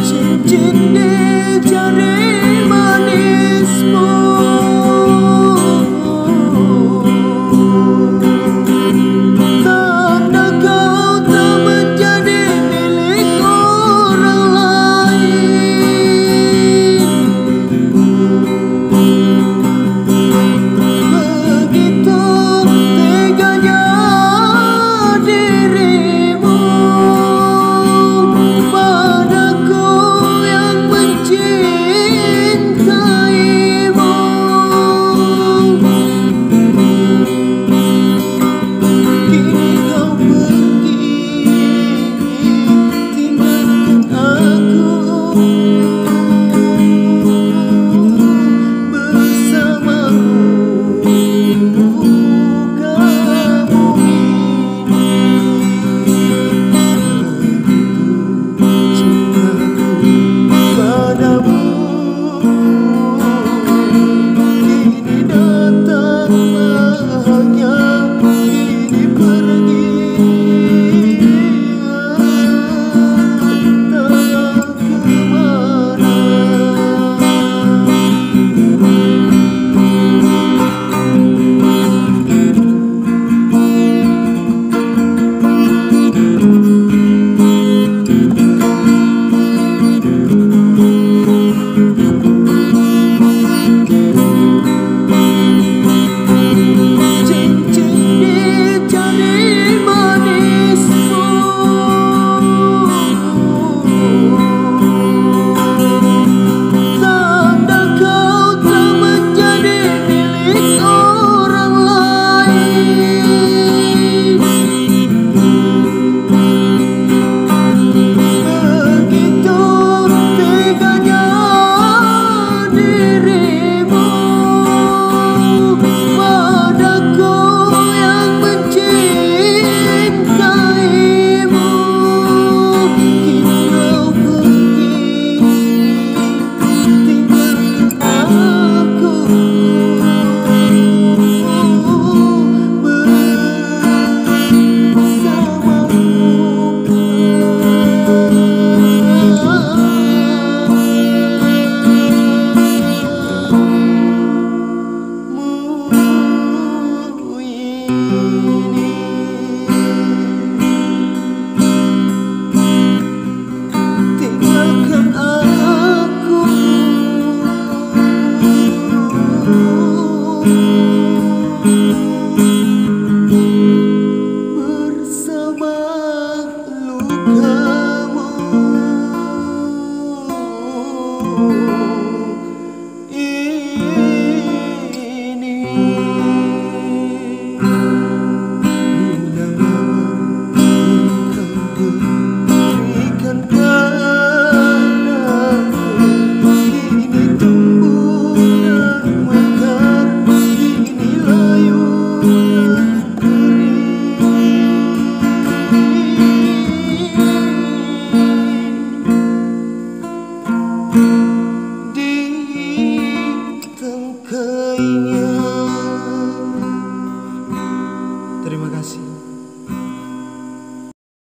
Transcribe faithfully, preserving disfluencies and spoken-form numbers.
Cincin di jari manismu, tanda kau tak menjadi milik orang lain. Begitu teganya dirimu padaku yang mencintaimu. Kini kau pergi, tinggalkan aku bersamamu kamu ini. Begitu cintaku padamu, kini datang bahagia, kini pergi. Cincin di jari manismu, tanda kau tak menjadi milik orang lain. Begitu teganya dirimu padaku yang mencintaimu. Kini kau pergi, tinggalkan aku bersamamu. Tinggalkan aku bersama lukamu ini. Ulang mawar yang kau berikan padaku, kini tumbuh dan mekar, kini layu dan kering.